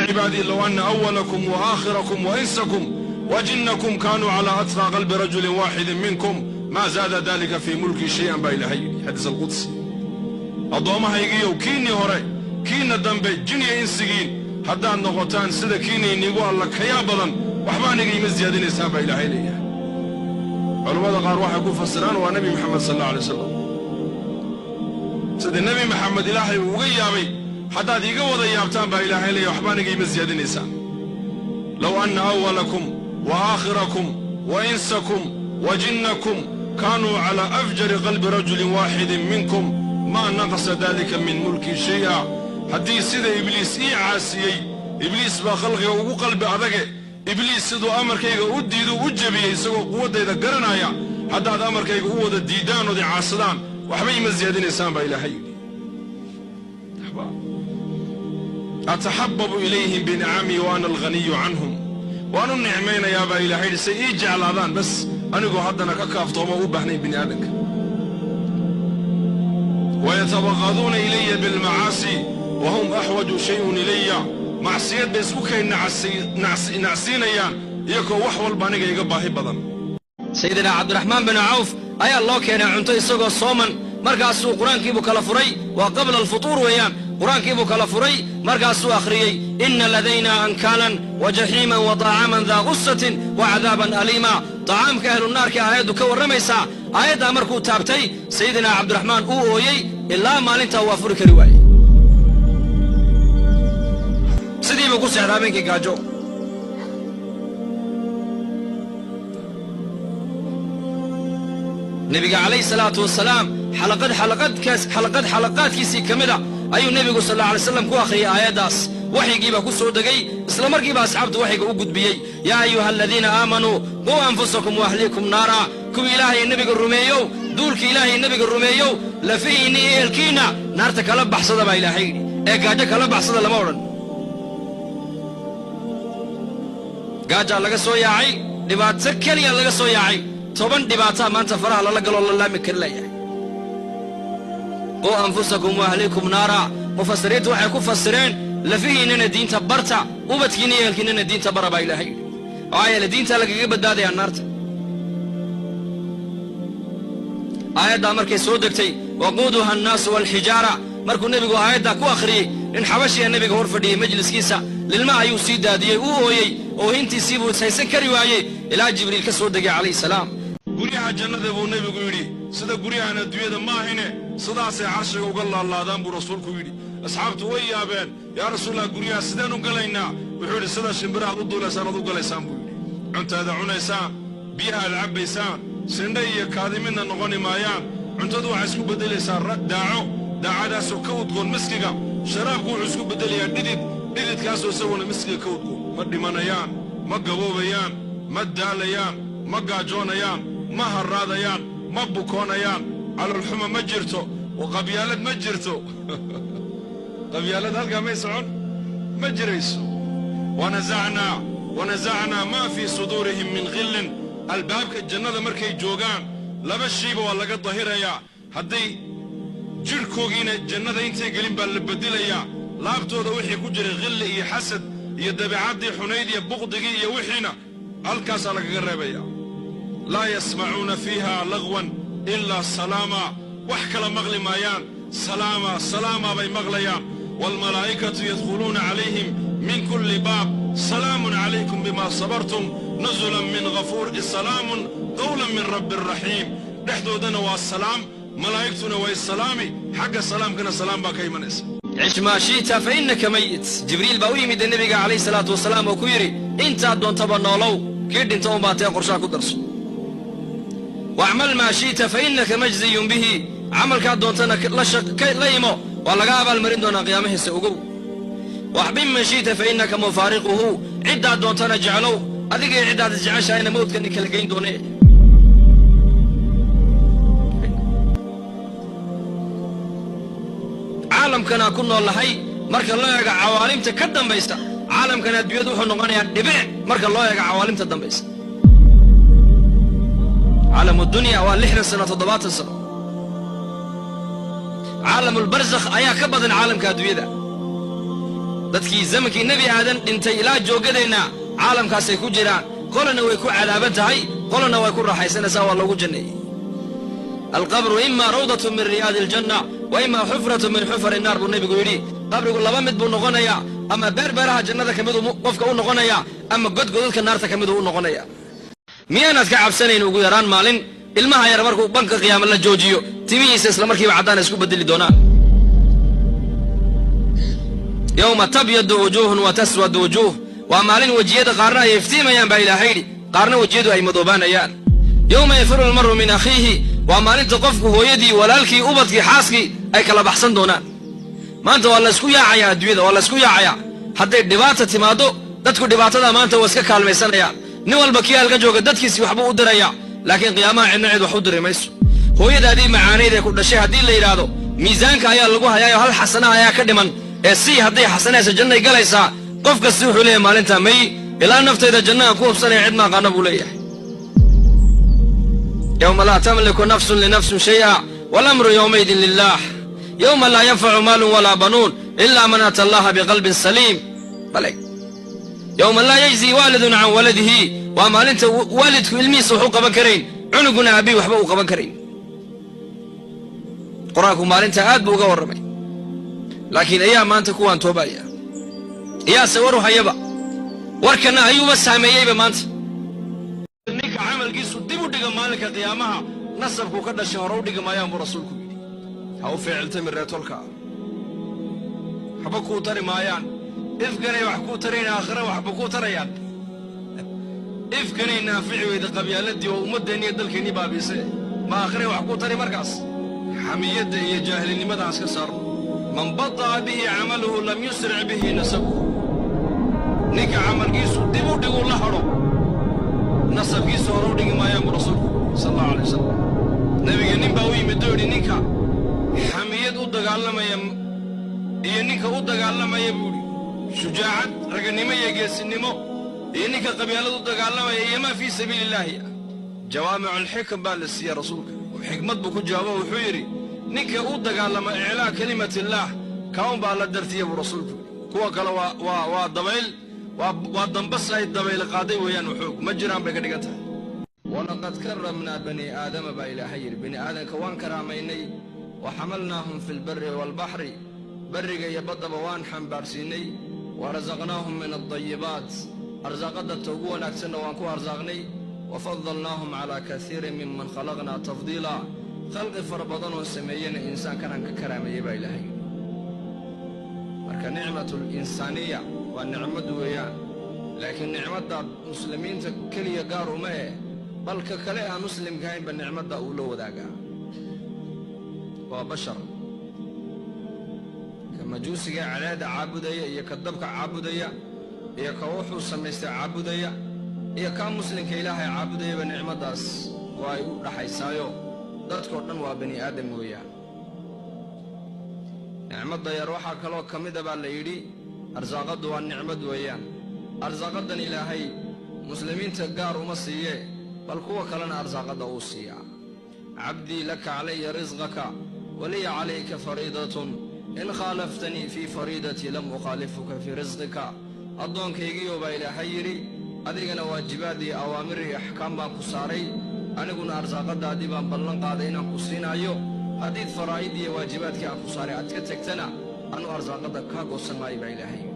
Cibaadii, low anna awalakum wa aakhirakum wa insakum wa jinnakum kaanuu calaa atqaa qalbi rajulin waaxidin minkum maa zaada dalika fii mulkii shay-an, baa Ilaahay yidhi, xadiis alqudsi. Addoommahaygiiyow, kiinnii hore, kiinna dambe, jin iyo insigiin, haddaad noqotaan sida kiina iniigu alla kayaa badan, waxba aniga iima siyaadinaysaan, baa Ilaahay leeyahay. Culammada qaar waxay ku fasiraan waa Nebi Maxamed sal alla alay wasalam. Sida Nebi Maxamed Ilaahay uu uga yaabay, haddaad iiga wada yaabtaan, baa Ilaahay leeyahay, waxba aniga iima siyaadinaysaan. Low anna awalakum wa aakhirakum wa insakum wa jinnakum kaanuu calaa afjari qalbi rajulin waaxidin minkum maa naqasa dalika min mulkii shay'a. Haddii sida Ibliis ii caasiyey, Ibliis baa khalqiga ugu qalbi adage, Ibliis siduu amarkayga u diiduu u jebiyey isagoo quwaddayda garanaya, haddaad amarkayga u wada diiddaan ood i caasadaan, waxba ima siyaadinaysaan, baa Ilaahay yidhi. Ataxababu ilayhim binicamii wa ana alghaniyu canhum. Waan u nicmaynayaa, baa Ilahay yidhi, say ii jeclaadaan bas, anigoo haddana ka kaaftoomo u baahnayn bini aadanka. Wayatabaqaduuna ilaya bilmacaasi wa hum axwaju shayun ilaya. Macsiyad bay isku kay nacsiinayaan iyagoo wax walba aniga iga baahi badan. Sayidina Cabdiraxmaan bin Cawf ayaa loo keenay cunto isagoo sooman. Markaasuu qur-aankiibuu kala furay, waa qabla alfutuur weeyaan. Qur-aankiibuu kala furay, markaasuu akhriyey: "Ina ladayna ankaalan wa jaxiiman wa طacaaman daa gusatin wa cadaaban aliima." Tacaamka ahlunaarka aayaddu ka warramaysaa. Aayaddaa markuu taabtay Sayidina Cabdiraxmaan, uu ooyey ilaa maalintaa waa furi kari waayey. Sidiibuu ku seexdaa habeenkii gaajo. Nebiga calayhi salaatu wasalaam xalaqad xalaqadkaas, xalaqad xalaqaadkiisii ka mid a ayuu nebigu sal alla alay slam ku akhriyey aayaddaas. Waxyigiibaa ku soo degay, isla markiiba asxaabtu waxyiga u gudbiyey: "Yaa ayuha aladiina aamanuu quu anfusakum waahliikum naara." Kuwii Ilaahay nebiga rumeeyow, duulka Ilaahay nebiga rumeeyow, lafihiinni iyo ehelkiinna naarta kala baxsada, baa Ilaahay yidhi. Ee gaajo kala baxsada lama odhan. Gaajaa laga soo yaacay, dhibaato keliya laga soo yaacay, 10 dhibaataa maanta faraha lala galoo la laami kari layahay. "Quu anfusakum waahliikum naara", mufasiriintu waxay ku fasireen lafihiinnana diinta barta, ubadkiinna iyo ehelkiinnana diinta bara, baa Ilaahay yidhi. Maxaa yeele diintaa lagaga badbaadayaa naarta. Aayaddaa markay soo degtay, "waquuduha annaasu waalxijaara", markuu nebigu aayaddaa ku akhriyey, nin xabashiya nebiga hor fadhiyey majliskiisa, lilma ayuu sii daadiyey, uu ooyey, oohintiisii buu ishaysan kari waayey ilaa Jibriil ka soo degay calayhi salaam. Guryaha jannada, buu nebigu yidhi, sida guryahan adduunyada maahine, sidaasay carshiga uga laalaadaan, buu rasuulku yidhi. Asxaabtu way yaabeen: "Yaa Rasuulallah, guryaha sideen u galaynaa?" Wuxuu yidhi: "Sida shimbirahaad u duulaysaan aad u galaysaan," buu yidhi. Cuntaada cunaysaan, biyaha aad cabbaysaan, sindha iyo kaadi midna noqoni maayaan. Cuntadu waxay isku beddelaysaa daaco, daacadaasoo ka udgoon miskiga. Sharaabku wuxuu isku beddelayaa dhidid, dhididkaasoo isaguna miskiga ka udgoon. Ma dhimanayaan, ma gaboobayaan, ma daalayaan, ma gaajoonayaan, ma harraadayaan, ma bukoonayaan. Caloolxuma ma jirto oo qabyaalad ma jirto. Qabyaalad halkaa may socon, ma jirayso. Wanasacnaa maa fii suduurihim min khillin. Albaabka jannada markay joogaan, laba shayba waa laga dahirayaa. Hadday jidhkoogiina jannada intay gelin baa la bedelayaa. Laabtooda wixii ku jiray khilli iyo xasad iyo dabeecaddii xunayd iyo buqdigii iyo wixiina halkaasaa lagaga reebayaa. Laa yasmacuuna fiiha lagwan ilaa salaama. Wax kala maqli maayaan, salaama salaama bay maqlayaan. Waalmalaa'ikatu yadkhuluuna calayhim min kulli baab, salaamun calaykum bima sabartum, nuzulan min ghafuur, salaamun qawlan min rabbi raxiim. Dhexdoodana waa salaam, malaa'igtuna way salaami, xagga salaamkana salaam baa ka imanaysa. "Cish maa shi'ta fa innaka mayit." Jibriil baa u yimid nebiga calayhi salaatu wasalaam oo ku yidhi: "Intaad doontaba noolow, kii dhinta unbaa tee qorshaha ku darso. Wacmal maa shi'ta fa innaka majziyun bihi." Camalkaad doontana la imo, waa laga abaalmarin doonaa qiyaamahiisa, ogow. "Waxbib man shi'ta fa innaka mufaariquhu." Ciddaad doontana jeclow, adigay ciddaad isjeceshahayna mawdkani kala geyn doone. Caalamkanaa ku nool lahay, marka loo eego cawaalimta ka dambaysa, caalamkan adduunyadu wuxuu noqonayaa dhibic marka loo eego cawaalimta dambaysa. Caalamu dunya waa 60 sano, 70 sano. Caalamulbarzakh ayaa ka badan caalamka adduunyada. Dadkii zamankii Nebi Aadan dhintay ilaa joogadeenna caalamkaasay ku jiraan. Qolana way ku cadaaban tahay, qolana way ku raaxaysanaysaa, waa loogu janneeyey. Alqabru ima rawdatun min riyaadi aljanna wa ima xufratun min xufari naar buu nebigu yidhi. Qabrigu laba mid buu noqonayaa, ama beerbeeraha jannada ka miduu qofka u noqonayaa, ama godgodadka naarta ka miduu u noqonaya. Miyaanaad ka cabsanayn ugu yaraan maalin ilmaha yar markuu banka qiyaama la joojiyo timihiisa isla markiiba caddaan isku bedeli doonaan? Yowma tabyadu wujuuhun wa taswadu wujuuh, waa maalin wejiyada qaarna ay iftiimayaan baa Ilaahay yidhi, qaarna wejiyadu ay madoobaanayaan. Yowma yafiru almaru min akhiihi, waa maalinta qofku hooyadii, walaalkii, ubadkii, xaaskii ay kala baxsan doonaan. Maanta waa laysku yaacayaa adduunyada, waa laysku yaacayaa. Hadday dhibaata timaado dadku dhibaatada maanta waa iska kaalmaysanayaan, nin walba kii halkan jooga dadkiisii waxbuu u dirayaa, laakiin qiyaamaha cidna cid wax u diri mayso. Hooyadaadii macaanayd ee ku dhashay haddii la yidhaahdo miisaanka ayaa lagu hayaayo hal xasanaha ayaa ka dhiman ee si hadday xasanaysa jannay galaysaa, qof kasti wuxuu leeyahay maalintaa may ilaa naftayda jannaha ku hubsanaya cid ma aqaana buu leeyahay. Yowma laa tamliku nafsun linafsin shay'a walamru yowmaidin lilah, yowma laa yanfacu maalun walaa banuun ilaa man ata allaha biqalbin saliim. Bale yowma laa yajzi waalidun can waladihi, waa maalinta waalidku ilmihiisa wax u qaban karayn, cunuguna aabbihi waxba uu qaban karayn. Qur-aanku maalinta aad buu uga warramay, laakiin ayaa maanta kuwaan toobaya, iyaase waru hayaba, warkana ayuuba saameeyeyba maanta. Ninka camalkiisu dib u dhiga maalinka qiyaamaha nasabkuu ka dhashay hore u dhigi maayaan buu rasuulku yidhi. Ha u feeciltami reetolka, waxba kuu tari maayaan. Ifkanay wax kuu tarayn, aakhira waxba kuu tarayaan. Ifkanay naafici weyda qabyaaladii oo ummaddeenniiyo dalkeennii baabiise, ma aakhiray wax kuu tari markaas? Xamiyadda iyo jaahilinimada has ka saarno. Man bata'a bihi camaluhu lam yusric bihi nasabuhu, ninka camalkiisu dib u dhiguu la hadho nasabkiisa hore u dhigi maayaan buu rasuulku sala allahu alay wasalam. Nebiga nin baa u yimid oo yidhi ninka xamiyad u dagaalamaya iyo ninka u dagaalamaya buu yidhi shujaacad, raganimo iyo geesinimo, iyo ninka qabyaalad u dagaalamaya iyo maa fii sabiili illaahi. Jawaamiculxikam baa la siiyey rasuulka, xikmad buu ku jawaabo, wuxuu yidhi ninka u dagaalama iclaa kalimatillaah kaun baa la dartiya buu rasuulku yidhi. Kuwa kale waa dabayl, waa dambas ay dabayl qaaday weeyaan, xoog ma jiraan bay ka dhigan tahay. Walaqad karamnaa bani aadama baa Ilaahay yidhi, bani aadamka waan karaamaynay. Wa xamalnaahum fi lbari waalbaxri, barriga iyo baddaba waan xambaarsiinay. Wa rasaqnaahum min aldayibaat, arsaaqadata ugu wanaagsanna waan ku arsaaqnay. Wa fadalnaahum calaa kaiirin miman khalaqnaa tafdiila, khalqi fara badan oo sameeyena insaankanaan ka karaameeyey baa Ilaahay yidhi. Marka nicmatulinsaaniya waa nicmad weeyaan, laakiin nicmadda muslimiinta keliya gaar uma eh, balka kale aan muslimka ahaynba nicmadda uu la wadaagaa waa bashar. Ka majuusiga cadaada caabudaya iyo ka dabka caabudaya iyo ka wuxuu samaystay caabudaya iyo kaa muslimka Ilaahay caabudayaba nicmaddaas waa ay u dhaxaysaayo, dadkoo dhan waa bani aadam weeyaan. Nicmadda yar waxaa kaloo ka mida baa la yidhi arsaaqaddu waa nicmad weeyaan. Arsaaqaddan Ilaahay muslimiinta gaar uma siiyee, bal kuwa kalena arsaaqadda uu siiyaa. Cabdii laka calaya risqaka waliya calayka fariidatun, in khaalaftanii fii fariidatii lam ukhaalifuka fii risqika. Addoonkaygiyo baa Ilaahay yidhi, adigana waajibaad iyo awaamir iyo axkaam baan ku saaray, aniguna arsaaqadaadii baan ballan qaaday inaan ku siinaayo. Haddiid faraa'id iyo waajibaadkii aan ku saaray aad ka tegtana, anu arsaaqadda kaa goosan maayo baa Ilaahay yidhi.